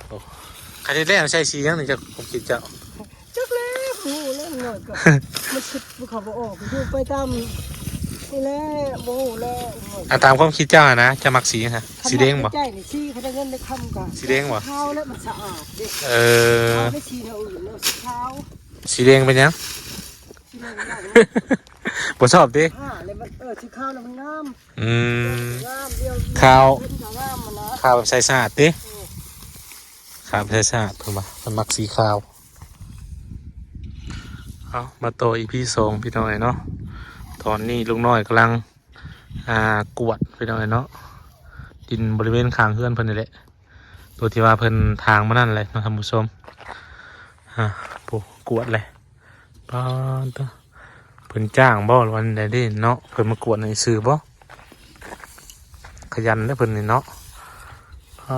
ໂອ້ ຄັນເຮັດແລ້ວໃສ່ສີຫຍັງນີ້ ເຈົ້າ ຄວາມຄິດເຈົ້າ? ຈັກແລ້ວ ບໍ່ຮູ້ແລ້ວ ນ້ອຍກໍ ມັນຄິດມັນເຂົ້າບໍ່ອອກ ຢູ່ໄປຕາມນີ້ແຫຼະ ບໍ່ຮູ້ແລ້ວ ນ້ອຍ ອ່າ ຕາມຄວາມຄິດເຈົ້າຫັ້ນນະ ເຈົ້າມັກສີຫຍັງຫະ? ສີແດງບໍ່? ໃຈນີ້ ສີຄັນໄດ້ເງິນໄດ້ຄຳກໍ ສີແດງບໍ່? ຂາວແລ້ວມັນສະອາດເດ້. ເອີ ຂາວ ໄດ້ສີແນວອື່ນເນາະ ສີຂາວ ສີແດງເປັນຫຍັງ? ສີແດງມັນງາມ ບໍ່ຊອບຕິ? ອ່າ ແລ້ວມັນ ເອີ ສີຂາວແລ້ວມັນງາມ. ອືມ ງາມ ດຽວຂາວ ເພິ່ນກໍງາມຫັ້ນນະ ຂາວແບບໃສສະອາດຕິ? ເອີ ຂາວແບບໃສສະອາດ ເພິ່ນວ່າ ເພິ່ນມັກສີຂາວ. ເອົາ ມາຕໍ່ ອີພີ ສອງ ພີ່ນ້ອງເນາະ. ຕອນນີ້ລຸງນ້ອຍກຳລັງ ອ່າ ກວດ ພີ່ນ້ອງເນາະ ດິນບໍລິເວນຂ້າງເຮືອນເພິ່ນນີ້ແຫຼະ ໂຕທີ່ວ່າເພິ່ນຖາງມານັ້ນແຫຼະເນາະທ່ານຜູ້ຊົມ. ອ່າ ໂອ້ ກວດເລີຍ ປາດເດີ ເພິ່ນຈ້າງບໍ່ ຫຼືວ່າແນວໃດເດ້ເນາະ? ເພິ່ນມາກວດໃຫ້ຊື່ບໍ່? ຂະຫຍັນເດ້ເພິ່ນນີ້ເນາະ. ອ່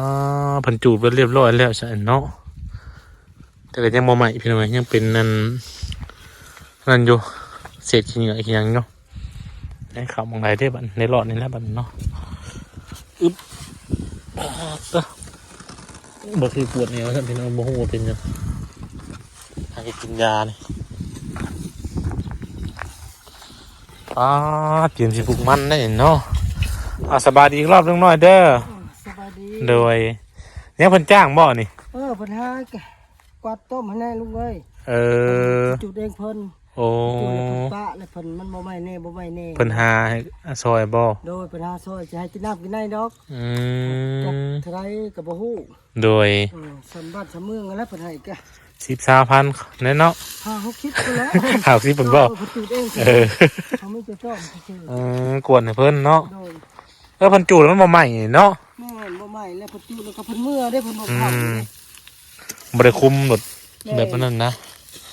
າ ເພິ່ນຈູດໄວ້ລຽບຮ້ອຍແລ້ວຊະເນາະ ແຕ່ກໍຍັງບໍ່ໄໝ້ພີ່ນ້ອງເອີຍ ຍັງເປັນອັນນັ້ນຢູ່ ເສດຂີ້ເຫຍື້ອຂີ້ຫຍັງຢູ່. ໃຫ້ເຂົ້າໝ່ອງໃດເດ້ບັດ ໃນລອດນີ້ແຫຼະບັດເນາະ. ອຶບ ປາດເດີ ບໍ່ຖືກປວດແອວຊັ້ນພີ່ນ້ອງ ບໍ່ຮູ້ວ່າເປັນຫຍັງ ຫາກະກິນຢານີ້. ປາດ ກຽມຊິປູກມັນໄດ້ເນາະ. ອ່າ ສະບາຍດີອີກລອບໜຶ່ງໜ້ອຍເດີ. ສະບາຍດີ ໂດຍ ຍັງເພິ່ນຈ້າງບໍ່ນີ້? ເອີ ເພິ່ນຫາກວາດຕົ້ມໃຫ້ແນ່ລຸງເອີຍ. ເອີ ເພິ່ນຈູດເອງເພິ່ນ. ໂອ້ ຈູດແລ້ວເພິ່ນປະແລ້ວເພິ່ນ ມັນບໍ່ໄໝ້ແນ່ ບໍ່ໄໝ້ແນ່ ເພິ່ນຫາໃຫ້ຊ່ອຍບໍ່? ໂດຍ ເພິ່ນຫາຊ່ອຍ ຊິໃຫ້ກິນນ້ຳກິນໃນດອກ. ອືມ ຈັກເທົ່າໃດກໍບໍ່ຮູ້. ໂດຍ ເອີ ສ່ຳບ້ານສ່ຳເມືອງຫັ້ນແຫຼະ ເພິ່ນໃຫ້ກະສິບ ຊາວພັນແນ່ເນາະ ຫ້າຫົກສິບພຸ້ນແຫຼະ ຫ້າຫົກສິບພຸ້ນບໍ່? ເອີ ເພິ່ນຈູດເອງ ເອີ ເຂົາມີແຕ່ຈ້ອງຊື່ໆ. ເອີ ກວດໃຫ້ເພິ່ນເນາະ. ໂດຍ ເອີ ເພິ່ນຈູດແລ້ວມັນບໍ່ໄໝ້ເນາະ. ແມ່ນ ບໍ່ໄໝ້ແລ້ວ ເພິ່ນຈູດແລ້ວກໍເພິ່ນເມືອເດ້ ເພິ່ນບໍ່ເຂົ້າເດ້ ອືມ ບໍ່ໄດ້ຄຸມໂລດ. ແມ່ນ ແບບນັ້ນນະ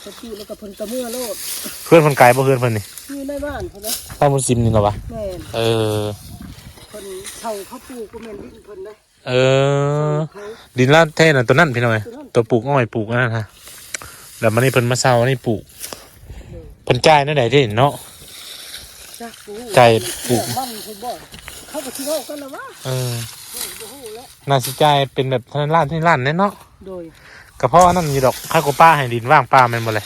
ເພິ່ນຈູດແລ້ວກໍເພິ່ນກໍເມືອໂລດ. ເຮືອນເພິ່ນໄກບໍ່ ເຮືອນເພິ່ນນີ້? ຢູ່ໃນບ້ານພຸ້ນເດ້ ບ້ານບຸນສິມນີ້ລະຫວາ? ແມ່ນ ເອີ ເພິ່ນເຊົ່າເຂົາປູກ ບໍ່ແມ່ນດິນເພິ່ນເດ້. ເອີ ເຊົ່າເຂົາ ດິນລາວແທ້ນະ ໂຕນັ້ນພີ່ນ້ອງເອີຍ ໂຕນັ້ນ ໂຕປູກອ້ອຍ ປູກອັນນັ້ນຫະ ແລ້ວມານີ້ເພິ່ນມາເຊົ່າອັນນີ້ປູກ. ໂດຍ ເພິ່ນຈ່າຍແນວໃດເດ້ເນາະ? ຈັກ ຈ່າຍປູກມັນເພິ່ນບໍ່ ເຂົາກໍຊິເວົ້າກັນລະຫວາ. ເອີ ບໍ່ຮູ້ແຫຼະ ໜ້າຊິຈ່າຍເປັນແບບເທົ່ານັ້ນລ້ານ ເທົ່ານີ້ລ້ານແນ່ເນາະ. ໂດຍ ກໍເພາະອັນນັ້ນຢູ່ດອກ ເຂົາກໍປະໃຫ້ດິນວ່າງເປົ່າແມ່ນບໍ່ແຫຼະ.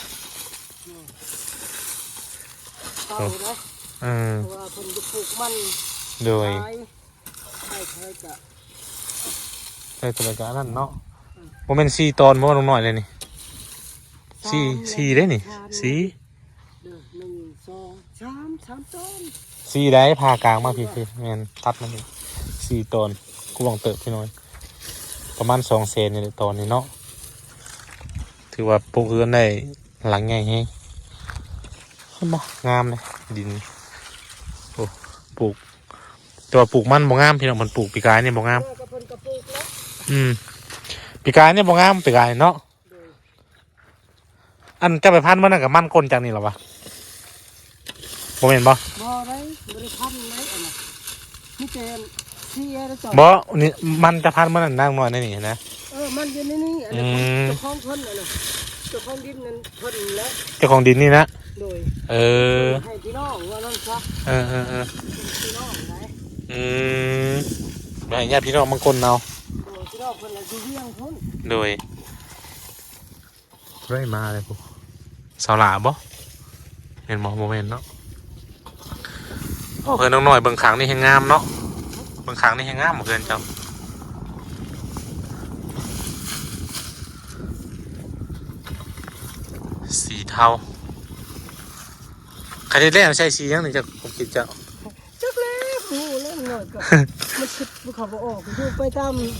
ເອີ ເອີ ເພາະວ່າເພິ່ນຈະປູກມັນ ໂດຍ ຂາຍ ໃຫ້ເທົ່າໃດກະ ໃຫ້ເທົ່າໃດກະອັນນັ້ນເນາະ. ອືມ ບໍ່ແມ່ນສີ່ຕອນບໍ່ ລຸງນ້ອຍເດ້ນີ້? ສາມ ສີ່ ສີ່ເດ້ນີ້ ສີ່ ເດີ ໜຶ່ງ ສອງ ສາມ ສາມຕອນ. ສີ່ໃດ ຜ່າກາງມາພີ້ ແມ່ນ ຕັດມາພີ້ ສີ່ຕອນ ກວ້າງເຕີບພີ່ນ້ອງ ປະມານສອງແສນນີ້ແຫຼະ ຕອນນີ້ເນາະ. ຖືວ່າປູກເຮືອນໄດ້ຫຼັງໃຫຍ່ແຮງ ເຫັນບໍ່? ງາມເດ້ ດິນ ໂອ້ ປູກ ແຕ່ວ່າປູກມັນບໍ່ງາມພີ່ນ້ອງ ເພິ່ນປູກປີກາຍນີ້ບໍ່ງາມ. ເອີ ກໍເພິ່ນກໍປູກແລ້ວ ອືມ ປີກາຍນີ້ບໍ່ງາມ ປີກາຍເນາະ. ໂດຍ ອັນເຈົ້າໄປພັນມັນນັ້ນກໍມັນກົ້ນຈາກນີ້ລະຫວາ? ບໍ່ແມ່ນບໍ່? ບໍ່ໄດ້ ບໍ່ໄດ້ພັນໄດ້ອັນນັ້ນ ມີແຕ່ເສຍແລ້ວເຈົ້າ. ບໍ່ ນີ້ມັນຈະພັນມັນນັ້ນນາງນ້ອຍໃນນີ້ນະ. ເອີ ມັນຢູ່ໃນນີ້ ອັນນັ້ນ ອືມ ຂອງ ເຈົ້າຂອງເພິ່ນ ອັນນັ້ນ ເຈົ້າຂອງດິນນັ້ນເພິ່ນແຫຼະ ເຈົ້າຂອງດິນນີ້ນະ. ໂດຍ ເອີ ໃຫ້ພີ່ນ້ອງວ່ານັ້ນຊະ. ເອີໆໆ ພີ່ນ້ອງໄດ໋. ອືມ ໃຫ້ຍາດພີ່ນ້ອງບາງຄົນເອົາ. ໂດຍ ພີ່ນ້ອງເພິ່ນລະຢູ່ວຽງພຸ້ນ. ໂດຍ ເຮີ້ຍ ມາແລ້ວພຸ້ນ ສາວຫຼ້າບໍ່? ແມ່ນບໍ່? ບໍ່ແມ່ນເນາະ. ໂອ້ ເຮືອນນ້ອງນ້ອຍ ເບິ່ງຂ້າງນີ້ແຮງງາມເນາະ ເບິ່ງຂ້າງນີ້ແຮງງາມ ເຮືອນເຈົ້າ ສີເທົາ. ຄັນເຮັດແລ້ວໃສ່ສີຫຍັງນີ້ ເຈົ້າ ຄວາມຄິດເຈົ້າ? ຈັກແລ້ວ ບໍ່ຮູ້ແລ້ວ ນ້ອຍກໍ ມັນຄິດມັນເຂົ້າບໍ່ອອກ ຢູ່ໄປຕາມນີ້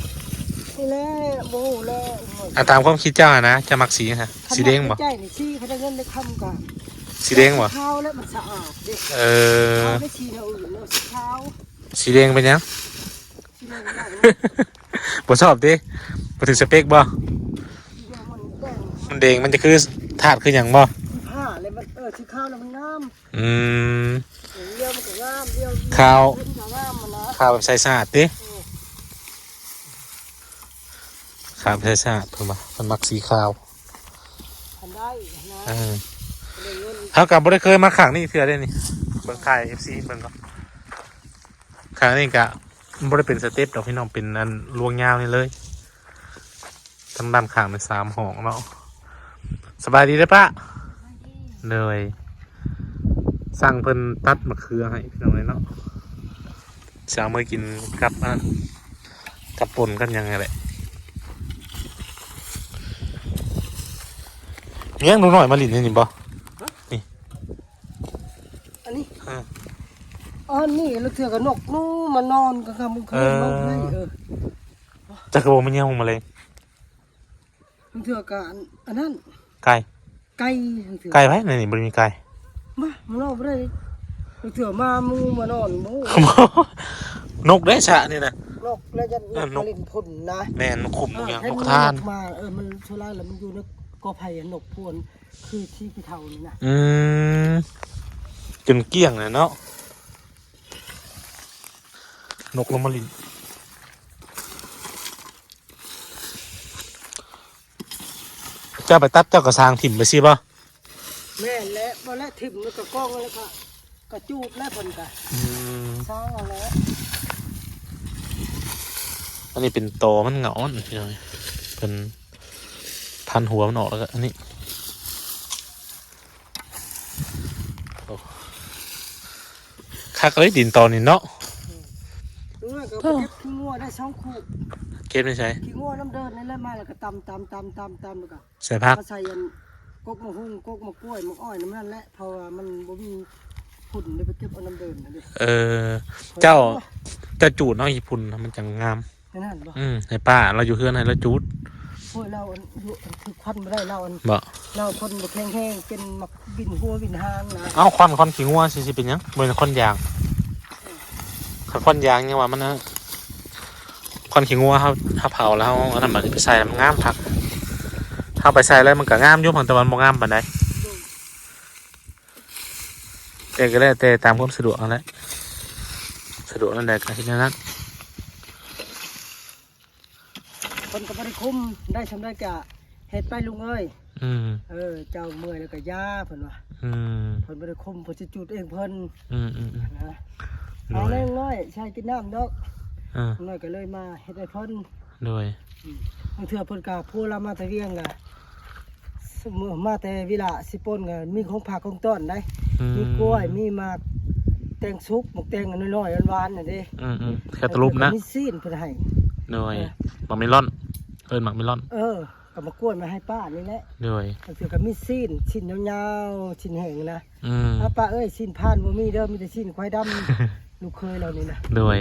ແຫຼະ ບໍ່ຮູ້ແລ້ວ ນ້ອຍ. ອ່າ ຕາມຄວາມຄິດເຈົ້າຫັ້ນນະ ເຈົ້າມັກສີຫຍັງຫະ? ສີແດງບໍ່? ໃຈນີ້ ສີຄັນໄດ້ເງິນໄດ້ຄຳກໍ ສີແດງບໍ່? ຂາວແລ້ວມັນສະອາດເດ້. ເອີ ຂາວໄດ້ສີແນວອື່ນເນາະ ສີຂາວ. ສີແດງເປັນຫຍັງ? ສີແດງ ບໍ່ຊອບຕິ? ບໍ່ຖືກສະເປັກບໍ່? ມັນແດງ ມັນຈະຄືທາດຄືຫຍັງບໍ່? ສີຟ້າແລ້ວມັນ ເອີ ສີຂາວແລ້ວມັນງາມ. ອືມ ດຽວມັນກໍງາມ ດຽວ ຂາວ ເພິ່ນກໍງາມຫັ້ນນະ ຂາວແບບໃສສະອາດຕິ? ເອີ ຂາວແບບໃສສະອາດ ເພິ່ນວ່າ ເພິ່ນມັກສີຂາວ ຄັນໄດ້ນະ. ເອີ ໄດ້ເງິນ ເຮົາກໍບໍ່ໄດ້ເຄີຍມາຂ້າງນີ້ເທື່ອເດ້ນີ້ ເບິ່ງຖ່າຍເອັຟຊີເບິ່ງກ່ອນ. ຂ້າງນີ້ກະບໍ່ໄດ້ເປັນສະເຕັບດອກພີ່ນ້ອງ ເປັນອັນລວງຍາວນີ້ເລີຍ. ທາງດ້ານຂ້າງນີ້ສາມຫ້ອງເນາະ. ສະບາຍດີເດີປ້າ. ໂດຍ ຊ່າງເພິ່ນຕັດມະເຂືອໃຫ້ພີ່ນ້ອງເອີຍເນາະ. ຊິເອົາມາກິນກັບອັນນັ້ນ ກັບປົ່ນກັບຫຍັງຫັ້ນແຫຼະ. ມີຫຍັງໜູນ້ອຍມາຫຼິ້ນໃນນີ້ບໍ່? ຮະ? ນີ້ ອັນນີ້ ເອີ ອັນນີ້ລາງເທື່ອກໍນົກໜູມານອນກາງຄ່ຳກາງຄືນ ເອີ ນົກໄດ້ ເອີ ຈັກຄືບໍ່ມາເຍົວມາເລີຍ. ບາງເທື່ອກໍອັນ ອັນນັ້ນ ໄກ່ ໄກ່ ບາງເທື່ອ ໄກ່ໃຜໃນນີ້ ບໍ່ໄດ້ມີໄກ່. ມາ ມານອນບໍ່ໄດ້ ບາງເທື່ອມາໝູມານອນ ໝູ ນົກເດ້ຊະນີ້ນະ ນົກ ແລ້ວຍັນ ເອີ ນົກ ນົກມາຫຼິ້ນພຸ້ນນະ. ແມ່ນ ນົກຂຸມ ເອີ ນົກຫຍັງ ນົກກະທານ ມາ ເອີ ມັນສ່ວນຫຼາຍແລ້ວມັນຢູ່ໃນກໍໄຜ່ ນົກພວນ ຄືທີ່ຜູ້ເຖົ້ານີ້ນະ. ອືມ ຈົນກ້ຽງແລ້ວເນາະ ນົກລົງມາຫຼິ້ນ. ເຈົ້າໄປຕັດເຈົ້າກໍສ້າງຖິ້ມໄປຊີ້ບໍ່? ແມ່ນແຫຼະ ບໍ່ແລະຖິ້ມແລ້ວກໍກອງແລ້ວກໍ ກໍຈູດແລ້ວເພິ່ນກໍ ອືມ ສ້າງເອົາແຫຼະ. ອັນນີ້ເປັນຕໍມັນເຫງົາມັນ ເພິ່ນພັນຫົວມັນອອກແລ້ວກໍອັນນີ້. ໂອ້ ຄັກເລີຍດິນຕອນນີ້ເນາະ. ອືມ ລຸງນ້ອຍກໍໄປເກັບຂີ້ງົວໄດ້ສອງຄູ່. ເກັບໃນໃສ? ຂີ້ງົວນຳເດີ່ນນີ້ແຫຼະ ມາແລ້ວກໍຕຳໆໆໆ ແລ້ວກໍໃສ່ຜັກ ມາໃສ່ອັນ ກົກໝາກຫຸ່ງ ກົກໝາກກ້ວຍ ໝາກອ້ອຍນຳນັ້ນແຫຼະ ເພາະວ່າມັນບໍ່ມີຝຸ່ນ ໄດ້ໄປເກັບເອົານຳເດີ່ນຫັ້ນເດ້. ເອີ ເຈົ້າ ເຈົ້າຈູດເນາະ ຂີ້ຝຸ່ນມັນຈັ່ງງາມ. ແມ່ນນັ້ນບໍ່? ອືມ ໃຫ້ປ້າລາວຢູ່ເຮືອນໃຫ້ລາວຈູດ. ໂອ້ຍ ລາວອັນຢູ່ ອັນຖືກຄວັນບໍ່ໄດ້ ລາວອັນ ບໍ່ ລາວຄົນບໍ່ແຂງແຮງ ເປັນໝາກວິນຫົວວິນຫາງນະ. ເອົ້າ ຄວັນ ຄວັນຂີ້ງົວຊິ ຊິເປັນຫຍັງ? ບໍ່ແມ່ນຄວັນຢາງ. ຄັນຄວັນຢາງຍັງວ່າມັນນະ ຄວັນຂີ້ງົວເຮົາ ເຮົາເຜົາແລ້ວເຮົາອັນນັ້ນ ບາດນີ້ໄປໃສ່ມັນງາມຄັກ. ເຮົາໄປໃສ່ແລ້ວມັນກໍງາມຢູ່ ແຕ່ວ່າມັນບໍ່ງາມປານໃດ. ແຕ່ກໍແລ້ວແຕ່ຕາມຄວາມສະດວກຫັ້ນແຫຼະ ສະດວກແນວໃດກໍເຮັດແນວນັ້ນ. ເພິ່ນກໍບໍ່ໄດ້ຄຸມ ໄດ້ສ່ຳໃດກໍເຮັດໄປລຸງເອີຍ. ອືມ ເອີ ເຈົ້າເມື່ອຍແລ້ວກໍຢ່າ ເພິ່ນວ່າ. ອືມ ເພິ່ນບໍ່ໄດ້ຄຸມ ເພິ່ນຊິຈູດເອງເພິ່ນ. ອືມໆໆ ນະ ໂດຍ ເອົາແລ້ວລຸງນ້ອຍ ຊິໃຫ້ກິນນ້ຳດອກ. ອືມ ລຸງນ້ອຍກໍເລີຍມາເຮັດໃຫ້ເພິ່ນ. ໂດຍ ອືມ ບາງເທື່ອເພິ່ນກໍ ຜົວລາວມາແຕ່ວຽງກໍ ມື້ມາແຕ່ວິລະ ຊິປົນກໍມີຂອງຝາກຂອງຕ້ອນໄດ໋. ອືມ ມີກ້ວຍ ມີໝາກແຕງສຸກ ໝາກແຕງນ້ອຍໆ ຫວານໆ ນັ້ນເດ້. ອືມໆ ແຄ່ຕະລຸບນະ ມີຊີ້ນເພິ່ນໃຫ້. ໂດຍ ເອີ ໝາກເມລອນ ເອີ້ນໝາກເມລອນ. ເອີ ກໍມາກ້ວຍມາໃຫ້ປ້ານີ້ແຫຼະ. ໂດຍ ບາງເທື່ອກໍມີຊີ້ນ ຊີ້ນຍາວໆ ຊີ້ນແຫ້ງນະ. ອືມ ອ້າ ປ້າເອີຍ ຊີ້ນພານບໍ່ມີເດີ ມີແຕ່ຊີ້ນຄວາຍດຳ. ລູກເຂີຍເຮົານີ້ນະ. ໂດຍ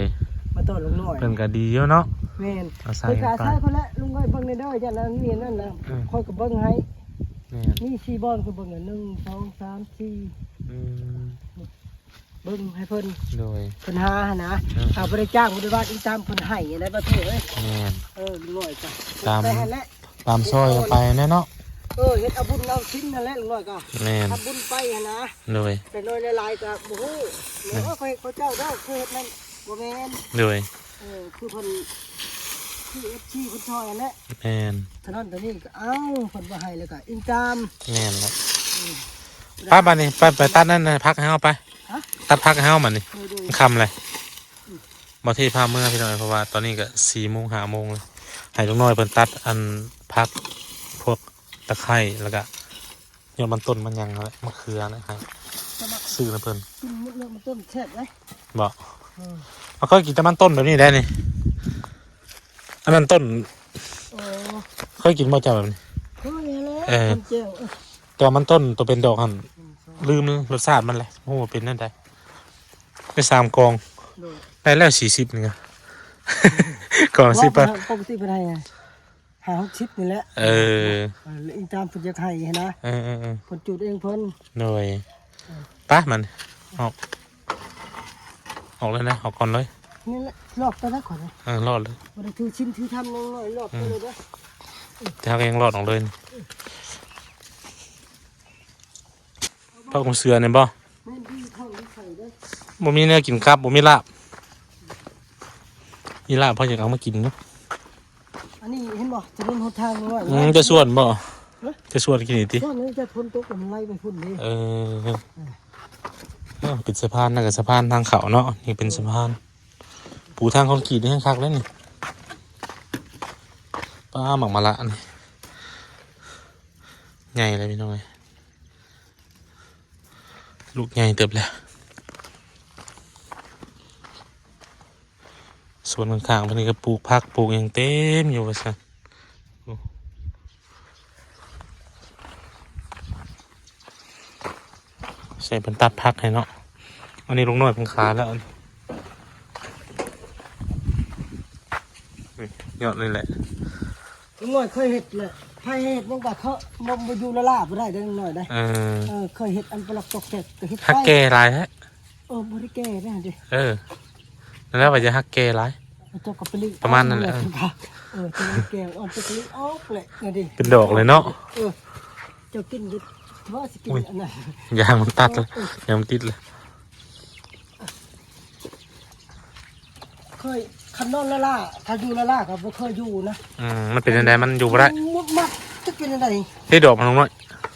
ມາຕ້ອນລຸງນ້ອຍ ເພິ່ນກໍດີຢູ່ເນາະ. ແມ່ນ ອາໄສ ເພິ່ນກໍອາໄສເພິ່ນແຫຼະ. ລຸງເອີຍ ເບິ່ງແດ່ເດີ ຢ້ານລະມີອັນນັ້ນນະ. ອືມ ຂ້ອຍກໍເບິ່ງໃຫ້. ແມ່ນ ມີສີ່ບ່ອນ ຄືເບິ່ງ ໜຶ່ງ ສອງ ສາມ ສີ່. ອືມ ເບິ່ງໃຫ້ເພິ່ນ. ໂດຍ ເພິ່ນຫາຫັ້ນນະ. ອືມ ຖ້າບໍ່ໄດ້ຈ້າງ ບໍ່ໄດ້ວ່າ ອີງຕາມເພິ່ນໃຫ້ຫັ້ນແຫຼະ ປະເທດເອີຍ. ແມ່ນ ເອີ ລຸງນ້ອຍກໍຕາມ ໄປຫັ້ນແຫຼະ. ຕາມຊອຍກັນໄປແຫຼະເນາະ. ເອີ ເຮັດເອົາບຸນເອົາສິນຫັ້ນແຫຼະ ລຸງນ້ອຍກໍ. ແມ່ນ ທຳບຸນໄປຫັ້ນນະ. ໂດຍ ແຕ່ນ້ອຍຫຼາຍໆກໍບໍ່ຮູ້. ແມ່ນ ເອີ ຂ້ອຍເຮັດເຂົາເຈົ້າເດີ ຄືເຮັດນັ້ນ ບໍ່ແມ່ນ. ໂດຍ ເອີ ຄືເພິ່ນ ຄືເອັຟຊີເພິ່ນຊ່ອຍຫັ້ນແຫຼະ. ແມ່ນ ເທົ່ານັ້ນເທົ່ານີ້ກໍເອົາ ເພິ່ນບໍ່ໃຫ້ແລ້ວກໍອີງຕາມ. ແມ່ນແຫຼະ. ອືມ ໄປບາດນີ້ ໄປ ໄປຕັດນັ້ນນະ ຜັກໃຫ້ເຮົາໄປ. ຮະ? ຕັດຜັກໃຫ້ເຮົາບາດນີ້. ໂດຍໆ ມັນຄ່ຳແລ້ວ. ອືມ ບໍ່ທີ່ພາເມືອພີ່ນ້ອງ ເພາະວ່າຕອນນີ້ກໍສີ່ໂມງ ຫ້າໂມງແລ້ວ. ໃຫ້ລຸງນ້ອຍເພິ່ນຕັດອັນຜັກ ພວກຕະໄຄ ແລ້ວກໍ ຍອດມັນຕົ້ນມັນຫຍັງນັ້ນແຫຼະ ມະເຂືອນະ ໃຫ້ ຈະມັກຊື້ນຳເພິ່ນ. ກິນໝົດເນາະ ມັນຕົ້ນແຊບເດ້. ບໍ່? ເອີ ຂ້ອຍກິນແຕ່ມັນຕົ້ນແບບນີ້ໄດ໋ນີ້. ອັນນັ້ນຕົ້ນ ເອີ ເຄີຍກິນບໍ່ເຈົ້າແບບນີ້? ເຄີຍແລ້ວ. ເອີ ເອີ ແຕ່ວ່າມັນຕົ້ນໂຕເປັນດອກຫັ້ນ ອືມ ລືມລົດຊາດມັນແຫຼະ ບໍ່ຮູ້ວ່າເປັນແນວໃດ. ໄດ້ສາມກອງ. ໂດຍ ໄດ້ແລ້ວສີ່ສິບນີ້ ກອງລະສິບບາດ. ປົກກະຕິເພິ່ນໃຫ້ ຫ້າຫົກສິບນີ້ແຫຼະ. ເອີ ເອີ ອີງຕາມເພິ່ນຢາກໃຫ້ຫັ້ນນະ. ເອີໆໆ ເພິ່ນຈູດເອງເພິ່ນ. ໂດຍ ເອີ ໄປມັນອອກ ອອກເລີຍນະ ອອກກ່ອນເລີຍ. ນີ້ແຫຼະ ລອດໄປແລ້ວກ່ອນນະ. ເອີ ລອດເລີຍ ບໍ່ໄດ້ຖືສິນຖືທຳນ້ອຍ ລອດໄປເລີຍເດີ. ອືມ ແຕ່ເຮົາກໍຍັງລອດອອກເລີຍ. ອືມ ຜັກຫົວເສືອນີ້ບໍ່? ແມ່ນ ບໍ່ມີແນວກິນກັບ ບໍ່ມີລາບ. ມີລາບເຮົາຢາກເອົາມາກິນຢູ່. ອັນນີ້ເຫັນບໍ່ ຖະໜົນຫົນທາງນ້ອຍ. ອືມ ຈະສວນບໍ່? ຮະ? ຈະສວນກິນນີ້ຕິ? ສວນນີ້ ຈະຝົນຕົກມັນໄຫຼໄປພຸ້ນເດ້. ເອີ ເອີ ເປັນສະພານ ນັ້ນກໍສະພານທາງເຂົ້າເນາະ ນີ້ເປັນສະພານ ເອີ ປູທາງຄອນກຣີດນີ້ແຮງຄັກເດ້ນີ້. ປາ ໝາກມະລະນີ້ ໃຫຍ່ເລີຍພີ່ນ້ອງເອີຍ ລູກໃຫຍ່ເຕີບແລ້ວ. ສວນຂ້າງໆເພິ່ນນີ້ກໍປູກຜັກປູກຫຍັງເຕັມຢູ່ວ່າຊັ້ນ. ໂອ້ ໃສ່ເພິ່ນຕັດຜັກໃຫ້ເນາະ. ອັນນີ້ລຸງນ້ອຍເພິ່ນຂາຍແລ້ວ ນີ້ຍອດນີ້ແຫຼະ. ລຸງນ້ອຍເຄີຍເຮັດແຫຼະ ໃຜເຮັດມັນກໍເຄາະ ບໍ່ ບໍ່ຢູ່ລ້າໆບໍ່ໄດ້ເດ້ລຸງນ້ອຍເດ້. ເອີ ເອີ ເຄີຍເຮັດອັນປະລັກຕອກແຕກກໍເຮັດ ຮັກແກ່ຫຼາຍແທ້. ເອີ ບໍ່ໄດ້ແກ່ເດ້ຫັ້ນເດ້. ເອີ ນັ້ນແຫຼະ ວ່າຢ່າຮັກແກ່ຫຼາຍ ເຈົ້າກໍໄປລີ້ ປະມານນັ້ນແຫຼະ. ເອີ ເຈົ້າໄປແກ່ອອກ ເຈົ້າກໍລີ້ອອກແຫຼະ ນັ້ນເດ້ ເປັນດອກເລີຍເນາະ. ເອີ ເຈົ້າກິນຢູ່ ເພາະຊິກິນ ໂອ້ຍ ອັນນັ້ນ ຢາງມັນຕັດ ເອີ ເອີ ຢາງມັນຕິດເລີຍ. ເຄີຍ ຄັນນອນລ້າໆ ຖ້າຢູ່ລ້າໆກໍບໍ່ເຄີຍຢູ່ນະ. ອືມ ມັນເປັນຈັ່ງໃດ ມັນຢູ່ບໍ່ໄດ້ ມັນມັດ ຈັກເປັນຈັ່ງໃດ ເຮັດດອກມັນລົງໜ້ອຍ.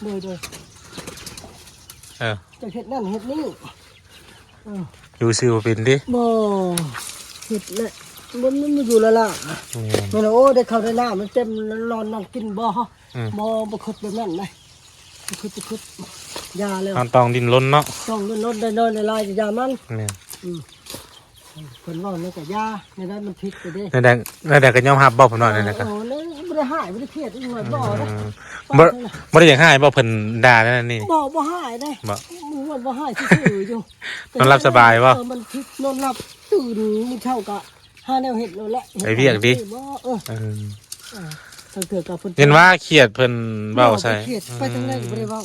ໂດຍໆ ເອີ ຈະເຮັດນັ້ນເຮັດນີ້. ເອີ ຢູ່ຊື່ບໍ່ເປັນຕິ ບໍ່ເຮັດແຫຼະ ມັນ ມັນຢູ່ລ້າໆ. ແມ່ນ ແມ່ນ ໂອ້ ໄດ້ເຂົ້າໄດ້ນ້ຳ ມັນເຕັມ ນອນ ນອນກິນບໍ່. ອືມ ບໍ່ ບໍ່ຄິດແບບນັ້ນນະ ບໍ່ຄິດ ບໍ່ຄິດ ຢ່າແລ້ວ. ເຮົາຕ້ອງດີ້ນລົນເນາະ ຕ້ອງດີ້ນລົນ ໄດ້ໜ້ອຍໄດ້ຫຼາຍກໍຢ່າມັນ. ແມ່ນ ອືມ ເພິ່ນເວົ້າແນວໃດກໍຢ່າ ແນວໃດມັນຜິດໄປເດ້. ແນວໃດ ແນວໃດກໍຍອມຮັບບໍ່ ເພິ່ນວ່າແນວໃດກໍ ເອີ ບໍ່ໄດ້ຮ້າຍ ບໍ່ໄດ້ຄຽດອີ່ຫຍັງ ບໍ່ນະ. ອືມ ບໍ່ ບໍ່ໄດ້ຢາກຮ້າຍບໍ່ ເພິ່ນດ່າແນວນັ້ນນີ້? ບໍ່ ບໍ່ຮ້າຍເດ້ ບໍ່ ບໍ່ຮ້າຍ ຊື່ໆຢູ່. ນອນຫຼັບສະບາຍບໍ່? ເອີ ມັນຜິດ ນອນຫຼັບ ຕື່ນມື້ເຊົ້າກໍ ຫາແນວເຮັດໂລດແຫຼະ ໄປວຽກຕິ. ເອີ ເອີ ເອີ ເອີ ທາງເທື່ອກໍເພິ່ນ ເຫັນວ່າຄຽດເພິ່ນເວົ້າໃສ່ ບໍ່ໄດ້ຄຽດ ໄປທາງໃດກໍບໍ່ໄດ້ເວົ້າ.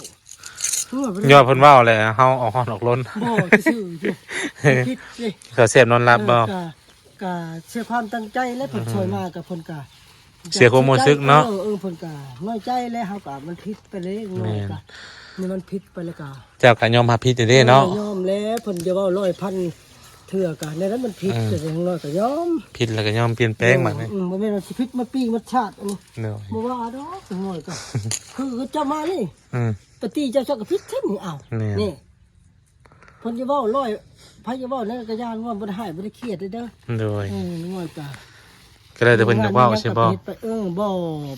ອືມ ຍ້ອນເພິ່ນເວົ້າແລ້ວເຮົາອອກຮ້ອນອອກລົນ ບໍ່ ຊື່ໆຢູ່. ຜິດເດ້ ເຂົາແຊບນອນຫຼັບບໍ່? ເອີ ກະ ກະເສຍຄວາມຕັ້ງໃຈແຫຼະ ເພິ່ນ ອືມ ຊ່ອຍມາ ກະເພິ່ນກະ ເສຍຄວາມຮູ້ສຶກເນາະ. ເອີ ເອີ ເພິ່ນກະນ້ອຍໃຈແຫຼະ ເຮົາກະມັນຜິດໄປເດ້. ນ້ອຍກະ ນີ້ມັນຜິດໄປແລ້ວກະ ເຈົ້າກໍຍອມຮັບຜິດເດ້ເນາະ. ເອີ ຍອມແລ້ວ ເພິ່ນຈະເວົ້າຮ້ອຍພັນເທື່ອກໍ ແນວໃດມັນຜິດ ອືມ ກໍຢ່າງໜ້ອຍກໍຍອມ ຜິດແລ້ວກໍຍອມປ່ຽນແປງ. ໂດຍ ບາດນີ້ ອືມ ບໍ່ແມ່ນວ່າຊິຜິດມາປີໝົດຊາດ ອັນນີ້ ໂດຍ ບໍ່ວ່າດອກ ນ້ອຍກໍ ຄືເຂົາເຈົ້າມານີ້ ອືມ ໄປຕີເຈົ້າ ເຈົ້າກໍຜິດຊັ້ນນີ້. ອ້າວ ແມ່ນ ນີ້ ເພິ່ນຈະເວົ້າຮ້ອຍ ໃຜຈະເວົ້າແນວໃດກໍຢ່າ ນ້ອຍບໍ່ໄດ້ຮ້າຍ ບໍ່ໄດ້ຄຽດເດີ. ໂດຍ ເອີ ນ້ອຍກໍ ກໍແລ້ວແຕ່ເພິ່ນຈະເວົ້າ ງານຫຍັງ ຊິບໍ່ ກໍເຮັດໄປ. ເອີ ບໍ່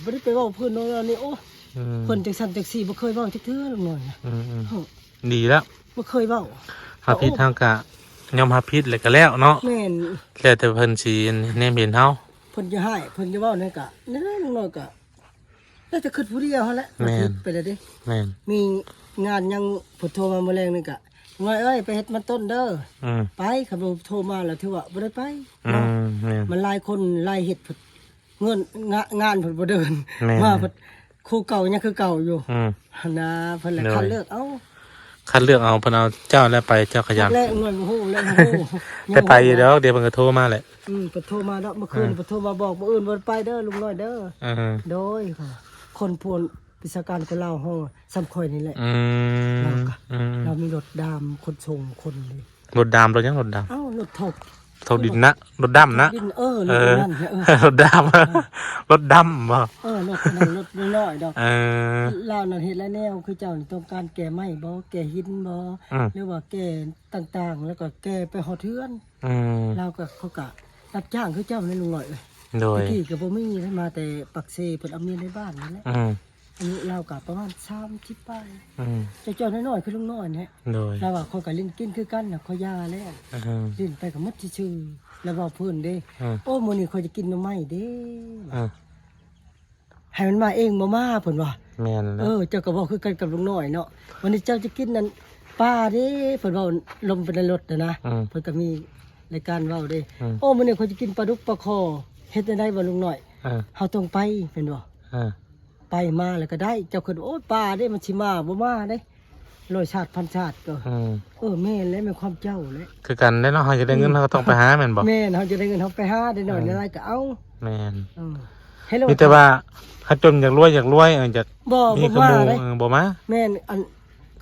ບໍ່ໄດ້ໄປເວົ້າເພິ່ນວ່ານີ້ ໂອ້ ອືມ ເພິ່ນຈັ່ງຊັ້ນຈັ່ງຊີ້ ບໍ່ເຄີຍເວົ້າຈັກເທື່ອ ນ້ອຍນະ. ອືມໆ ເອີ ດີແລ້ວ ບໍ່ເຄີຍເວົ້າ. ຫາຜິດ ເຮົາກໍຍອມຮັບຜິດແລ້ວກໍແລ້ວເນາະ. ແມ່ນ ແລ້ວແຕ່ເພິ່ນຊິແນມເຫັນເຮົາ ເພິ່ນຈະຮ້າຍ ເພິ່ນຈະເວົ້າແນວໃດກໍ ນ້ອຍກໍ ແລ້ວແຕ່ຄິດຜູ້ດຽວຫັ້ນແຫຼະ. ແມ່ນ ມັນຜິດໄປແລ້ວເດ້. ແມ່ນ ມີງານຫຍັງ ເພິ່ນໂທມາມື້ແລງນີ້ກະ ນ້ອຍເອີຍ ໄປເຮັດມັນຕົ້ນເດີ. ອືມ ໄປ ຄັນບໍ່ໂທມາແລ້ວຖືວ່າບໍ່ໄດ້ໄປ ອືມ ເນາະ. ແມ່ນ ມັນຫຼາຍຄົນຫຼາຍເຮັດ ເງິນ ງາ ງານເພິ່ນບໍ່ເດີນ. ແມ່ນ ມາເພິ່ນ ຄູ່ເກົ່າຍັງຄືເກົ່າຢູ່. ອືມ ຫັ້ນນະ ເພິ່ນລະ ໂດຍ ຄັດເລືອກເອົາ ຄັດເລືອກເອົາ. ເພິ່ນເອົາເຈົ້າແລ້ວໄປ ເຈົ້າຂະຫຍັນ ແລ້ວນ້ອຍບໍ່ຮູ້ແລ້ວ ບໍ່ຮູ້ ແຕ່ໄປຢູ່ດອກ ດຽວເພິ່ນກໍໂທມາແຫຼະ. ອືມ ເພິ່ນໂທມາດອກ ເມື່ອຄືນ ເອີ ເພິ່ນໂທມາບອກ ມື້ອື່ນບໍ່ໄປເດີລຸງນ້ອຍເດີ. ເອີ ໂດຍ ຄົນພວນ ວິຊາການຄົນລາວເຮົາສ່ຳຂ້ອຍນີ້ແຫຼະ. ອືມ ລາວກໍ ອືມ ລາວມີລົດດາມຂົນສົ່ງຄົນເດ້. ລົດດາມ ລົດຫຍັງ? ລົດດາມ ເອົ້າ ລົດຖອກ ຖອກດິນນະ ລົດດຳນະ. ເອີ ເອີ ລົດນັ້ນ ເອີ ລົດດາມ ເອີ ລົດດຳບໍ່? ເອີ ລົດນັ້ນ ລົດນ້ອຍໆດອກ. ເອີ ລາວນັ້ນເຮັດຫຼາຍແນວ ຄືເຈົ້ານີ້ຕ້ອງການແກ່ໄມ້ບໍ່ ແກ່ຫີນບໍ່ ອືມ ຫຼືວ່າແກ່ຕ່າງໆ ແລ້ວກໍແກ່ໄປຮອດເຮືອນ. ອືມ ລາວກໍ ເຂົາກໍ ຮັບຈ້າງຄືເຈົ້ານັ້ນລຸງນ້ອຍເອີຍ. ໂດຍ ແຕ່ກີ້ກໍບໍ່ມີເດ້ ມາແຕ່ປາກເຊ ເພິ່ນເອົາເມຍໃນບ້ານນີ້ແຫຼະ. ອືມ ອາຍຸລາວກໍປະມານສາມສິບປາຍ. ອືມ ເຈົ້າໆນ້ອຍໆຄືລຸງນ້ອຍແຫຼະ. ໂດຍ ລາວວ່າ ຂ້ອຍກໍຫຼິ້ນກິນຄືກັນນະ ຂ້ອຍຢ່າແລ້ວ. ອືມ ຫຼິ້ນໄປກໍໝົດຊື່ໆ ລາວເວົ້າເພິ່ນເດ້. ອືມ ໂອ້ ມື້ນີ້ຂ້ອຍຈະກິນໜໍ່ໄມ້ເດ້. ອືມ ໃຫ້ມັນມາເອງບໍ່ມາ ເພິ່ນວ່າ. ແມ່ນແລ້ວ ເອີ ເຈົ້າກໍເວົ້າຄືກັນກັບລຸງນ້ອຍເນາະ ວັນນີ້ເຈົ້າຈະກິນອັນປາເດ້ ເພິ່ນເວົ້າລົມໄປໃນລົດນະນະ. ອືມ ເພິ່ນກໍມີລາຍການເວົ້າເດ້. ອືມ ໂອ້ ມື້ນີ້ຂ້ອຍຈະກິນປາດຸກປາຄໍ ເຮັດແນວໃດວະລຸງນ້ອຍ? ເອີ ເຮົາຕ້ອງໄປແມ່ນບໍ່? ເອີ ໄປມາແລ້ວກໍໄດ້ ເຈົ້າຄິດວ່າ ໂອ້ຍ ປາເດ້ ມັນຊິມາບໍ່ມາເດ້ ຮ້ອຍຊາດພັນຊາດກໍ. ອືມ ເອີ ແມ່ນແຫຼະ ແມ່ນຄວາມເຈົ້າແຫຼະ ຄືກັນເດ້ເນາະ ເຮົາຢາກໄດ້ເງິນ ອືມ ເຮົາກໍຕ້ອງໄປຫາແມ່ນບໍ່? ແມ່ນ ເຮົາຢາກໄດ້ເງິນ ເຮົາໄປຫາໄດ້ໜ້ອຍ ອືມ ໄດ້ຫຼາຍກໍເອົາ. ແມ່ນ ເອີ ມີແຕ່ວ່າ ເຮົາຈົນຢາກລວຍ ຢາກລວຍ ເອີ ຢາກ ບໍ່ ມີຄືໝູ່ ບໍ່ມາເດ້ ເອີ ບໍ່ມາ. ແມ່ນ ອັນ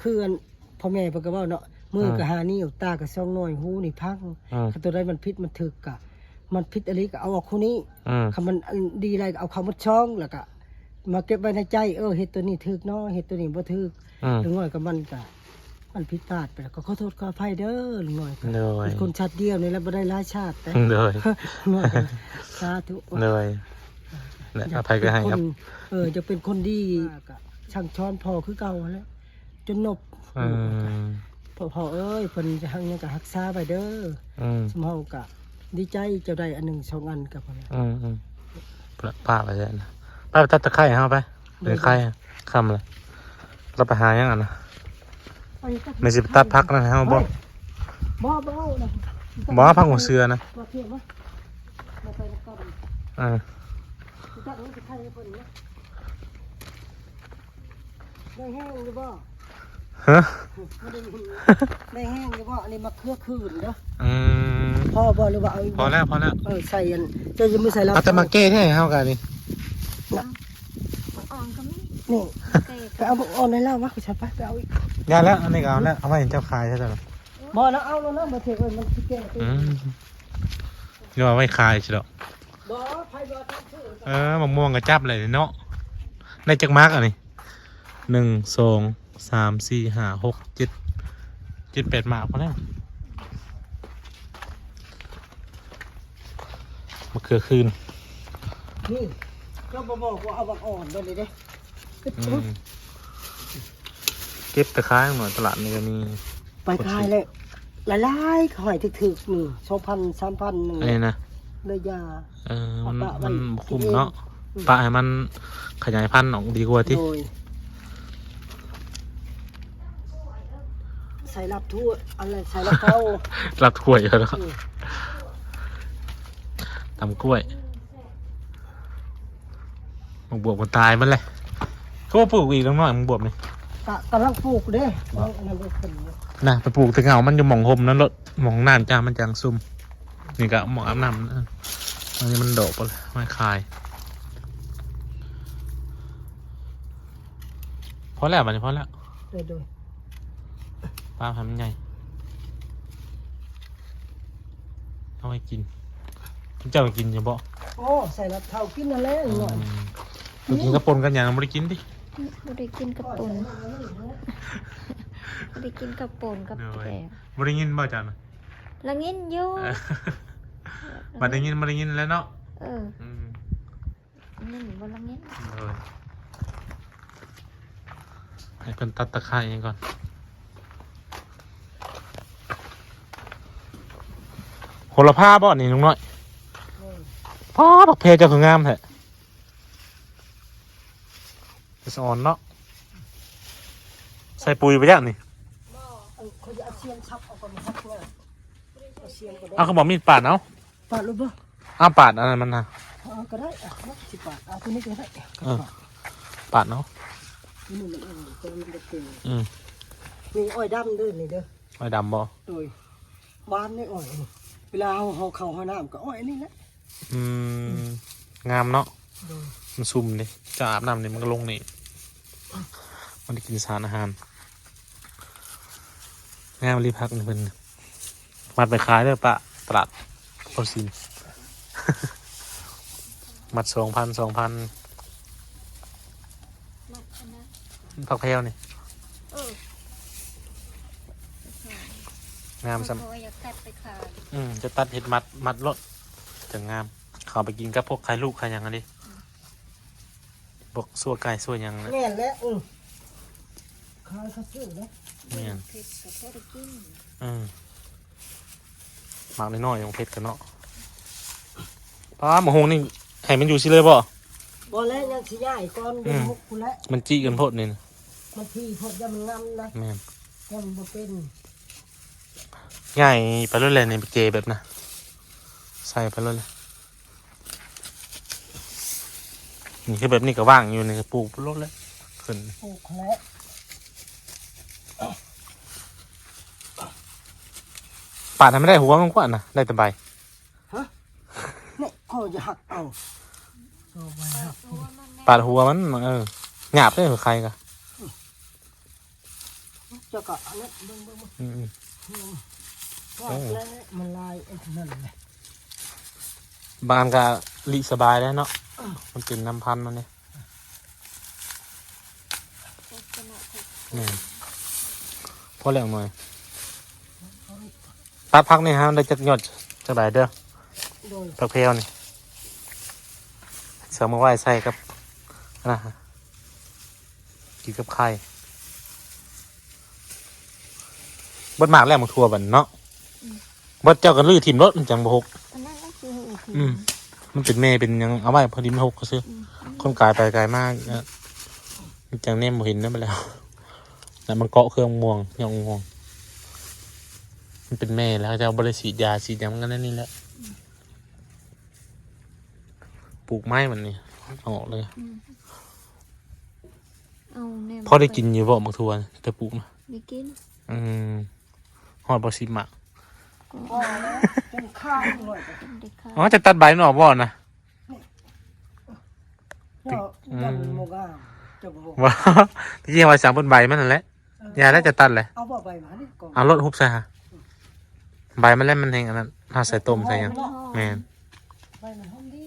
ຄືອັນ ພໍ່ແມ່ເພິ່ນກໍເວົ້າເນາະ ມື ອືມ ກໍຫ້ານິ້ວ ຕາກໍສອງໜ່ວຍ ຫູນີ້ພັງ. ອືມ ຄັນຕົວໃດມັນຜິດມັນຖືກກະ ມັນຜິດອີ່ຫຼີກໍເອົາອອກຄູ່ນີ້. ອືມ ຄັນມັນອັນດີຫຼາຍກໍເອົາເຂົ້າໝົດຊ່ອງ ແລ້ວກໍມາເກັບໄວ້ໃນໃຈ ເອີ ເຮັດຕົວນີ້ຖືກເນາະ ເຮັດຕົວນີ້ບໍ່ຖືກ. ອືມ ຢ່າງນ້ອຍກໍມັນກໍ ມັນຜິດພາດໄປແລ້ວ ກໍຂໍໂທດຂໍອະໄພເດີລຸງນ້ອຍ. ໂດຍ ເປັນຄົນຊາດດຽວນີ້ແຫຼະ ບໍ່ໄດ້ຫຼາຍຊາດເດ້. ໂດຍ ສາທຸ. ໂດຍ ແຫຼະ ອາໄພກໍໃຫ້ ຢາກເປັນຄົນ ເອີ ຢາກເປັນຄົນດີ ກໍສັ່ງສອນພໍ່ຄືເກົ່າຫັ້ນແຫຼະ ຈົນນົບ ເອີ ພໍ່ ພໍ່ເອີຍ ເພິ່ນຮັກຫຍັງກໍຮັກສາໄວ້ເດີ ອືມ ຊຸມເຮົາກໍດີໃຈ ເຈົ້າໄດ້ອັນໜຶ່ງສອງອັນກໍພໍແລ້ວ ອືມໆ ປະ ປະໄວ້ແລ້ວນະ ໄປຕັດຕະໄຄໃຫ້ເຮົາໄປ ໂດຍ ໄປຂາຍຄ່ຳແລ້ວ ລາວໄປຫາຫຍັງຫັ້ນນະ ໄປຕັດ ແມ່ນຊິໄປຕັດຜັກນັ້ນໃຫ້ເຮົາບໍ່? ເຮີ້ຍ ບໍ່ ບໍ່ເອົານະ ບໍ່ ຜັກຫົວເສືອນະ ມາເພ ມາ ມາໄປນຳກັນ ອ່າ ຕັດ ໄປຂາຍໃຫ້ເພິ່ນນະ ໄດ້ແຮງຢູ່ບໍ່? ຮະ? ບໍ່ໄດ້ຍິນ ໄດ້ແຮງຢູ່ບໍ່? ອັນນີ້ມະເຂືອຄືນເດີ ອືມ ພໍບໍ່ ຫຼືວ່າເອົາອີກ? ພໍແລ້ວ ພໍແລ້ວ ເອີ ໃສ່ອັນ ເຈົ້າຢ່າມືໃສ່ລາວ ເອົາແຕ່ໝາກແກ່ແທ້ເຮົາກະນີ້ ນະ ໝາກອ່ອນກໍມີ ນີ້ ແຕ່ ໄປເອົາໝາກອ່ອນໃຫ້ລາວມາ ໄປ ໄປເອົາອີກ ຢ່າແລ້ວ ອັນນີ້ກໍເອົາແລ້ວ ເອົາໄວ້ໃຫ້ເຈົ້າຂາຍຊະ ບໍ່ ລາວເອົາແລ້ວນະ ບໍ່ຖືກ ເອີ ມັນຊິແກ່ ອືມ ຫຼືວ່າໄວ້ຂາຍຊິດອກ ບໍ່ ໃຜວ່າທາງຊື້ ເອີ ໝາກມ່ວງກໍຈັບແລ້ວເນາະ ໄດ້ຈັກໝາກອັນນີ້? ໜຶ່ງ ສອງ ສາມ ສີ່ ຫ້າ ຫົກ ເຈັດ ເຈັດ ແປດໝາກພໍແລ້ວ ມະເຂືອຄືນ ນີ້ ເຈົ້າບໍ່ບອກວ່າເອົາບັກອ່ອນໄປເລີຍເດ້ ອືມ ເກັບໄປຂາຍໜ້ອຍ ຕະຫຼາດນີ້ກໍມີ ໄປຂາຍແລ້ວ ຫຼາຍໆ ຂາຍຖືກໆ ໜຶ່ງ ສອງພັນ ສາມພັນ ໜຶ່ງ ອັນນີ້ນະ ເລີຍຢ່າ ເອີ ມັນ ມັນບໍ່ຄຸ້ມເນາະ ອືມ ປະໃຫ້ມັນຂະຫຍາຍພັນອອກດີກວ່າຕິ ໂດຍ ໃສ່ລາບຖົ່ວ ອັນນັ້ນໃສ່ລາບເຂົ້າ ລາບຖ້ວຍເນາະ ອືມ ຕຳກ້ວຍ ໝາກບວບກໍຕາຍໝົດແລ້ວ ຄືບໍ່ປູກອີກນ້ອຍ ໝາກບວບນີ້ ກະກຳລັງປູກເດ້ ເອົາອັນນັ້ນໄປຂຶ້ນ ນະ ໄປປູກແຕ່ເຫງົ້າມັນຢູ່ໝ່ອງຮົ່ມນັ້ນໂລດ ໝ່ອງນ້ຳຈ້າ ມັນຈັ່ງຊຸ່ມ ນີ້ກະໝ່ອງອາບນ້ຳ ອັນນີ້ມັນດອກໄວ້ຂາຍ ພໍແລ້ວ ບາດນີ້ພໍແລ້ວ ໂດຍ ໂດຍ ປາໃຫ້ມັນໃຫຍ່ ເອົາໄວ້ກິນ ເຈົ້າກິນຢູ່ບໍ່? ໂອ້ ໃສ່ລາບເຂົ້າກິນນັ້ນແຫຼະ ອືມ ໜ້ອຍ ໄປກິນກັບປົ່ນກັບຫຍັງ ບໍ່ໄດ້ກິນຕິ? ບໍ່ໄດ້ກິນກັບປົ່ນ ບໍ່ໄດ້ກິນກັບປົ່ນກັບ ໂດຍ ແກງ ບໍ່ໄດ້ຍິນບໍ່ເຈົ້ານະ? ລະຍິນຢູ່ ເອີ ບັດໄດ້ຍິນບໍ່ໄດ້ຍິນແລ້ວເນາະ ເອີ ອືມ ນີ້ບໍ່ລະເມັດ ເອີ ໃຫ້ເພິ່ນຕັດຕະໄຄກ່ອນ ໂຫລະພາບໍ່ນີ້ລຸງນ້ອຍ? ເອີ ປ້າ ບັກແພເຈົ້າຄືງາມແທ້ ສະອອນເນາະ ໃສ່ປຸ໋ຍໄປຈັ່ງນີ້ ບໍ່ ເອີ ຂ້ອຍຈະເອົາຊຽງສັບເອົາກ່ອນ ມັນຫັກງາມ ເອົາຊຽງກໍໄດ້ ເອົາ ຄືບໍ່ມີດປາດເອົາ ປາດໂລດບໍ່? ອ້າວ ປາດອັນນັ້ນມັນນະ ເອີ ກໍໄດ້ ອ່ະ ຊິປາດ ເອົາຕົວນີ້ກໍໄດ້ ເອີ ປາດເນາະ ຕົວນີ້ມັນ ເອີ ຕົວນີ້ມັນຈະເປັນ ອືມ ນີ້ອ້ອຍດຳເດີ ນີ້ເດີ ອ້ອຍດຳບໍ່? ໂດຍ ຫວານນີ້ອ້ອຍນີ້ ເວລາເຮົາ ເຮົາເຂົ້າເຮົານ້ຳກໍອ້ອຍອັນນີ້ແຫຼະ ອືມ ອືມ ງາມເນາະ ໂດຍ ມັນຊຸ່ມເດ້ ຈະອາບນ້ຳນີ້ມັນກໍລົງນີ້ ມັນໄດ້ກິນສານອາຫານ ງາມອີ່ຫຼີຜັກນີ້ເພິ່ນ ມັດໄປຂາຍເດີ ປະຕະຫຼາດໂພນຊິນ ມັດສອງພັນ ສອງພັນ ມັດອັນນັ້ນ ຜັກແພວນີ້ ເອີ ງາມສ່ຳ ເພາະວ່າຢາກຕັດໄປຂາຍ ອືມ ຈະຕັດເຮັດມັດ ມັດໂລດ ຈັ່ງງາມ ເຂົາເອົາໄປກິນກັບພວກໄຂ່ລູກໄຂ່ຫຍັງຫັ້ນເດ້ ອືມ ພວກຊົ່ວໄກ່ຊົ່ວຫຍັງນະ ແມ່ນແຫຼະ ເອີ ຂາຍເຂົາຊື້ເດ້ ແມ່ນ ເຜັດກໍພໍໄດ້ກິນ ອືມ ໝາກນ້ອຍໆ ຂອງເພັດກັນເນາະ ປ້າ ໝາກຫຸ່ງນີ້ໃຫ້ມັນຢູ່ຊີ້ເລີຍບໍ່? ບໍ່ແລ້ວ ຍັງຊິຍ້າຍກ່ອນ ອືມ ເດືອນຫົກພຸ້ນແຫຼະ ມັນຈິກັນໂພດນີ້ນະ ມັນຖີ່ໂພດ ຢ້ານມັນງຳນະ ແມ່ນ ຢ້ານມັນບໍ່ເປັນ ຍ້າຍໄປໂລດແຫຼະນີ້ ໄປເກແບບນະ ໃສ່ໄປໂລດແຫຼະ ນີ້ຄືແບບນີ້ກໍວ່າງຢູ່ນີ້ ປູກໂລດແຫຼະ ຂຶ້ນ ປູກແຫຼະ ປາດໃຫ້ມັນໄດ້ຫົວມັນກວ່ານະ ໄດ້ແຕ່ໃບ ຮະ ນີ້ກໍຈະຫັກເອົາ ປາດຫົວມັນ ເອີ ຫຍາບເດ້ ໄຂ່ກະ ເຈົ້າກໍອັນນັ້ນເບິ່ງ ເບິ່ງ ເບິ່ງ ອືມໆ ອືມ ແລ້ວມັນລາຍອັນນັ້ນແຫຼະ ບາງອັນກໍລິສະບາຍແລ້ວເນາະ ມັນເປັນນ້ຳພັນມັນເດ້ ແມ່ນ ພໍແລ້ວໜ່ອຍ ຕັດຜັກນີ້ຫາໄດ້ຈັກຍອດ ຈັກໃດເດີ ໂດຍ ຜັກແພວນີ້ ສ ກໍມາໄວ້ໃສ່ກັບ ອັນນັ້ນ ກິນກັບໄຂ່. ເບິດໝາກແລ້ວ ໝາກຖົ່ວບັດເນາະ. ອືມ ເບິດ ເຈົ້າກໍຮື້ຖິ້ມໂລດ ມັນຈັ່ງບໍ່ຫົກ. ອັນນັ້ນກໍຄື ອືມ ມັນເປັນແມ່ເປັນຫຍັງ ເອົາໄວ້ພໍດີມັນຫົກຊື່. ອືມ ຄົນກາຍໄປກາຍມາ ມັນຈັ່ງແນມບໍ່ເຫັນນຳແລ້ວ. ແລ້ວມັນເກາະເຄືອງມ່ວງ ຍອດມ່ວງ. ມັນເປັນແມ່ແລ້ວ ເຂົາເຈົ້າບໍ່ໄດ້ສີດຢາສີດຫຍັງ ມັນກໍແນວນີ້ແຫຼະ. ອືມ ປູກໄມ້ມັນນີ້ອອກເລີຍ. ອືມ ເອົາແນມ ພໍໄດ້ກິນຢູ່ບໍ່ ໝາກຖົ່ວ ແຕ່ປູກນະ? ໄດ້ກິນ. ອືມ ຮອດບໍ່ ສິບໝາກ? ກໍ ອໍ ຈະຕັດໃບມັນອອກບໍ່ນະ? ເນາະ ອືມ ຍັງບໍ່ງາມ ຈະບໍ່ ວ່າ ທີ່ຈິງວ່າສາງເບິ່ງໃບມັນຫັ້ນແຫຼະ. ເອີ ຢ່າແລ້ວ ຈະຕັດແຫຼະ. ເອົາບໍ່ໃບມານີ້ກ່ອນ ເອົາໂລດ ຮຸບໃສ່ຫາ ອືມ ໃບມັນແຫຼະ ມັນແຮງອັນນັ້ນ ເຮົາໃສ່ຕົ້ມໃສ່ຫຍັງ. ຫອມເນາະ ແມ່ນ ໃບມັນຫອມດີ.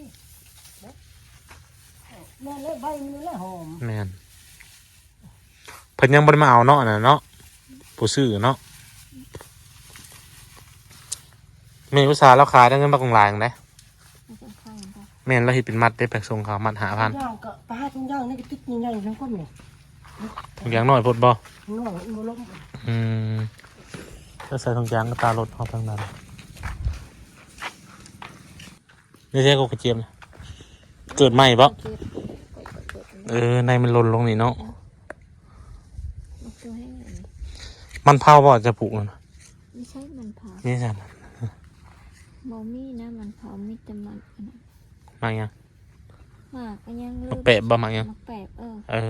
ແມ່ນແຫຼະ ໃບມັນແຫຼະຫອມ. ແມ່ນ ເພິ່ນຍັງບໍ່ໄດ້ມາເອົາເນາະ ອັນນັ້ນເນາະ ຜູ້ຊື້ເນາະ. ແມ່ອຸດສ່າລາວຂາຍໄດ້ເງິນບັກຫຼາຍຈັ່ງໃດ. ແມ່ນ ລາວເຮັດເປັນມັດເດ້ ໄປສົ່ງເຂົາມັດຫ້າພັນ. ທຸກຢ່າງກໍ ປາ ທຸກຢ່າງນີ້ກໍຕິດໃຫຍ່ໆ ທັງຄົນນີ້. ທຸກຢ່າງນ້ອຍໂພດບໍ່? ນ້ອຍ ບໍ່ລົງ. ອືມ ແລ້ວໃສ່ຖົງຢາງກໍຕາລົດເຮົາທາງນັ້ນ. ນີ້ແທ້ກໍກະຈຽມ ເກີດໃໝ່ບໍ່? ເອີ ໃນມັນຫຼົ່ນລົງນີ້ເນາະ. ມັນເຜົາບໍ່ ຈະປູກນັ້ນນະ? ບໍ່ໃຊ່ມັນເຜົາ. ນີ້ຊັ້ນ ບໍ່ມີນະມັນເຜົາ ມີແຕ່ມັນ ອັນນັ້ນ ໝາກຫຍັງ? ໝາກອັນຫຍັງລືມ. ໝາກແປບບໍ່? ໝາກຫຍັງ? ໝາກແປບ ເອີ ເອີ.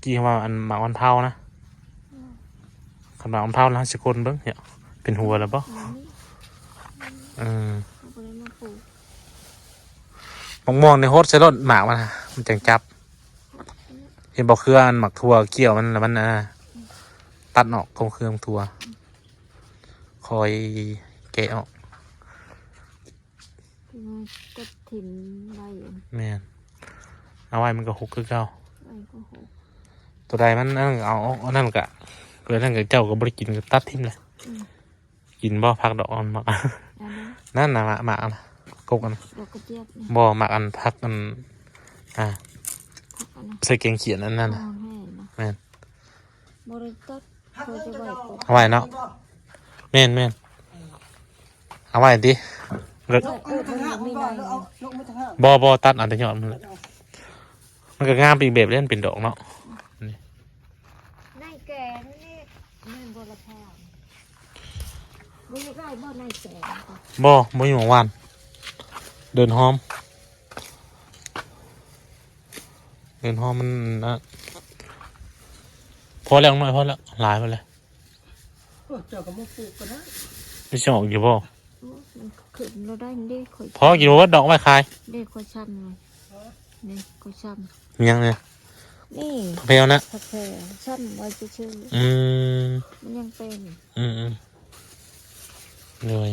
ກີ້ເຮົາວ່າອັນໝາກມັນເຜົານະ. ອືມ ຄັນໝາກມັນເຜົາແລ້ວ ເຮົາຊິຄົ້ນເບິ່ງເນາະ ເປັນຫົວແລ້ວບໍ່? ອືມ ເອີ ເຮົາບໍ່ໄດ້ມາປູກ. ໝາກມ່ວງນີ້ຫົດໃສ່ໂລດໝາກມັນ ມັນຈັ່ງຈັບ. ເຫັນບໍ່ ເຄືອອັນໝາກຖົ່ວກ່ຽວມັນ ແລ້ວມັນ ອັນນັ້ນ ຕັດອອກ ເຄືອໝາກຖົ່ວ ອືມ ຄ່ອຍແກະອອກ. ຕັດຖິ້ມໄວ້. ແມ່ນ ເອົາໄວ້ມັນກໍຫົກຄືເກົ່າ. ໄວ້ກໍຫົກ. ຕົວໃດມັນ ອັນນັ້ນເອົາອອກ ອັນນັ້ນກະ ຕົວນັ້ນກະເຈົ້າກໍບໍ່ໄດ້ກິນ ກໍຕັດຖິ້ມແຫຼະ. ອືມ ກິນບໍ່ ຜັກດອກອ່ອນ ໝາກ ອັນນັ້ນ ນັ້ນນະ ໝາກ ໝາກອັນ ກົກອັນ ດອກກະຈຽບນີ້. ບໍ່ ໝາກອັນ ຜັກອັນ ອ່າ ຜັກອັນນັ້ນ ໃສ່ແກງຂຽນອັນນັ້ນນະ. ອໍ ແມ່ນນະ. ແມ່ນ ບໍ່ໄດ້ຕັດ ເອົາໄວ້ເນາະ. ແມ່ນໆ ເອົາໄວ້ຕິ. ເອີ ມັນບໍ່ມີໃນ. ບໍ່ ບໍ່ ຕັດເອົາແຕ່ຍອດມັນແຫຼະ. ມັນກໍງາມໄປອີກແບບເດ້ ມັນເປັນດອກເນາະ. ນີ້ ໃນແກງນີ້ ແມ່ນບໍ່ລະພາ. ບໍ່ຢາກໄດ້ບໍ່ໃນແກງ? ບໍ່ ບໍ່ມີໝາກຫວ່ານ. ເດີນຫອມ ເດີນຫອມມັນນະ. ພໍແລ້ວນ້ອຍ ພໍແລ້ວ ຫຼາຍໄປແລ້ວ. ໂອ້ ເຈົ້າກໍມາປູກກໍໄດ້. ມັນຊິອອກຢູ່ບໍ່? ໂອ້ ມັນຂຶ້ນແລ້ວໄດ້ເດ້. ຂ້ອຍ ພໍກິນບໍ່ເບິດດອກ ເອົາໄວ້ຂາຍ. ເດ້ ຂ້ອຍຊ້ຳນີ້ ຂ້ອຍຊ້ຳ. ມີຫຍັງແດ່? ນີ້ ຜັກແພວນະ. ຜັກແພວຊ້ຳໄວ້ຊື່ໆ. ອືມ ມັນຍັງເປັນ. ອືມໆ ໂດຍ.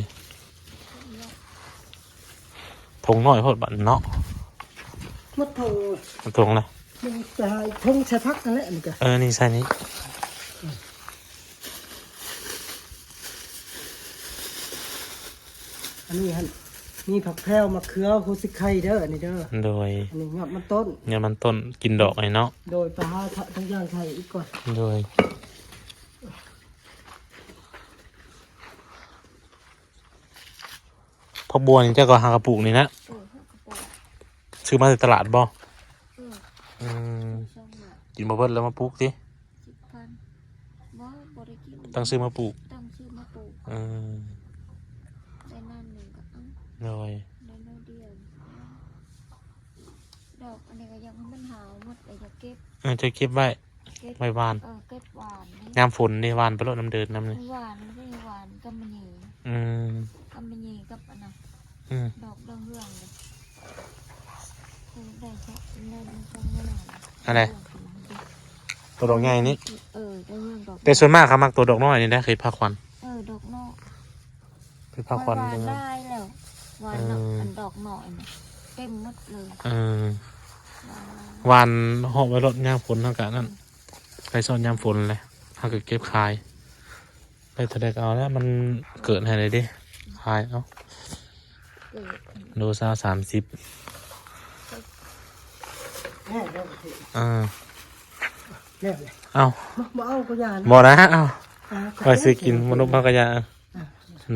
ຖົງນ້ອຍໂພດບັດເນາະ. ໝົດຖົງ ໝົດຖົງລະ. ມັນຈະໃຫ້ຖົງໃສ່ຜັກນັ້ນແຫຼະ ນີ້ກະ. ເອີ ນີ້ໃສ່ນີ້. ອັນນີ້ຫັ້ນ ມີຜັກແພວ ໝາກເຂືອ ຫົວຊິໄຄເດີ ອັນນີ້ເດີ. ໂດຍ. ອັນນີ້ຍອດມັນຕົ້ນ ຍອດມັນຕົ້ນ ກິນດອກໄອ້ເນາະ. ໂດຍ. ໄປຫາຖົງຢາງໃສ່ອີກກ່ອນ. ໂດຍ. ຜັກບົວນີ້ເຈົ້າກໍຫາກະປູກນີ້ນະ? ເອີ ຫາກະປູກ. ຊື້ມາແຕ່ຕະຫຼາດບໍ່? ເອີ. ອືມ ຊື້ສອງບາດ. ກິນບໍ່ເບິດແລ້ວມາປູກຕິ? ສິບພັນ. ບໍ່ ບໍ່ໄດ້ກິນ. ຕ້ອງຊື້ມາປູກ. ຕ້ອງຊື້ມາປູກ. ເອີ. ໄດ້ນັ້ນໜຶ່ງກໍເອົາ. ໂດຍ. ໄດ້ໜ້ອຍດຽວ. ດອກອັນນີ້ກໍຢາກໃຫ້ມັນຫາວໝົດ ກໍຢາກເກັບ. ເອີ ຈະເກັບໄວ້. ເກັບໄວ້ຫວ່ານ. ເອີ ເກັບຫວ່ານນີ້. ຍາມຝົນນີ້ຫວ່ານໄປໂລດ ນ້ຳເດີດນ້ຳນີ້. ຫວ່ານນີ້ ຫວ່ານກຳມະຫຍີ່. ອືມ ກຳມະຫຍີ່ກັບອັນນັ້ນ. ອືມ ດອກດາວເຮືອງນີ້. ເອີ ໄດ້ແທ້ ໄດ້ ໄດ້ ໄດ້ ອັນໃດ? ດາວເຮືອງ ຕົວດອກໃຫຍ່ນີ້. ເອີ ດາວເຮືອງດອກ. ແຕ່ສ່ວນມາກເຂົາມັກຕົວດອກນ້ອຍນີ້ນະ ເຄີຍພາຂວັນ. ເອີ ດອກນ້ອຍ. ໄປພາຂວັນ ໄປຫວ່ານ ເດີ ຫຼາຍແລ້ວ ຫວ່ານ ເອີ ອັນດອກນ້ອຍນະ ເຕັມໝົດເລີຍ. ເອີ ຫວ່ານ ຫວ່ານເຫາະໄວ້ໂລດ ຍາມຝົນເຮົາກະນັ້ນ. ອືມ ໄປຊອດຍາມຝົນແຫຼະ ເຮົາກະເກັບຂາຍ ໄດ້ເທົ່າໃດກະເອົາແຫຼະ. ມັນເກີດໃຫ້ໄດ້ເດ້ ຂາຍເອົາ. ເກີດ ໂລຊາວ ສາມສິບ. ແລ້ວແລ້ວປະເທດ ອ່າ ແລ້ວແຫຼະ ເອົ້າ ບໍ່ເອົາກໍຢ່າ ບໍ່ນະ ເອົ້າ ອ່າ ຂ້ອຍຊື້ກິນ ຂອບໃຈ ມະນຸບເຮົາກໍຢ່າ ອ່າ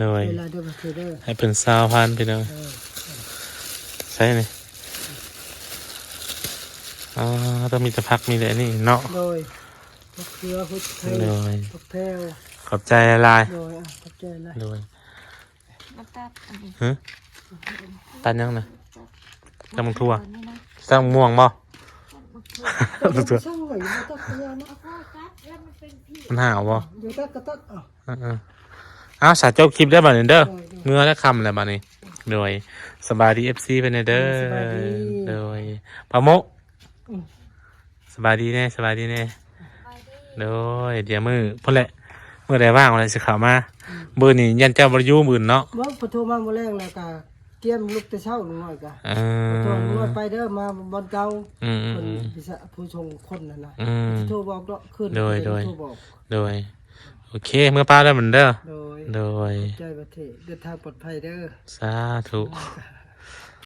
ໂດຍ ເວລາເດີປະເທດເດີ ໃຫ້ເພິ່ນຊາວພັນ ພີ່ນ້ອງ ເອີ ໃສ່ນີ້ ອ່າ ຕ້ອງມີແຕ່ຜັກ ມີແຕ່ອັນນີ້ເນາະ ໂດຍ ບັກເຂືອ ຫົວໄຊ ໂດຍ ບັກແພ້ວ ຂອບໃຈຫຼາຍໆ ໂດຍ ອ່າ ຂອບໃຈຫຼາຍ ໂດຍ ມາຕັດອັນນີ້ ຮະ ຕັດຫຍັງນະ? ຕັດໝາກຖົ່ວ ຕັດໝາກມ່ວງບໍ່? ຕັດໝາກຖົ່ວ ຕັດໝາກຖົ່ວ ມັນຫາວບໍ່? ເອີ ເອີ ເອົາ ສາ ຈົບຄລິບເດີບາດນີ້ເດີ ໂດຍ ໂດຍ ເມື່ອແລ້ວ ຄ່ຳແລ້ວບາດນີ້ ໂດຍ ສະບາຍດີ ເອັຟຊີ ເພິ່ນແດ່ເດີ ເອີ ສະບາຍດີ ໂດຍ ປາໂມະ ອືມ ສະບາຍດີແດ່ ສະບາຍດີແດ່ ໂດຍ ດຽວມື້ພຸ້ນແຫຼະ ມື້ໃດວ່າງພຸ້ນແຫຼະ ຊິເຂົ້າມາ ອືມ ມື້ນີ້ຢ້ານເຈົ້າບໍ່ໄດ້ຢູ່ມື້ອື່ນເນາະ ບໍ່ ເພິ່ນໂທມາມື້ແລງ ແລ້ວກະກຽມລຸກແຕ່ເຊົ້າ ລຸງນ້ອຍກະ ເອີ ເພິ່ນໂທ ລຸງນ້ອຍໄປເດີ ມາບ່ອນເກົ່າ ອືມໆໆ ເພິ່ນ ອືມ ວິຊາຜູ້ສົ່ງຄົນຫັ້ນນະ ອືມ ເພິ່ນຊິໂທບອກເນາະ ຄືນ ໂດຍ ເພິ່ນ ໂດຍ ຊິໂທບອກ ໂດຍ ໂອເຄ ເມືອປາແລ້ວມັນເດີ ໂດຍ ໂດຍ ຂອບໃຈປະເທດ ເດີນທາງປອດໄພເດີ ສາທຸ ໂດຍ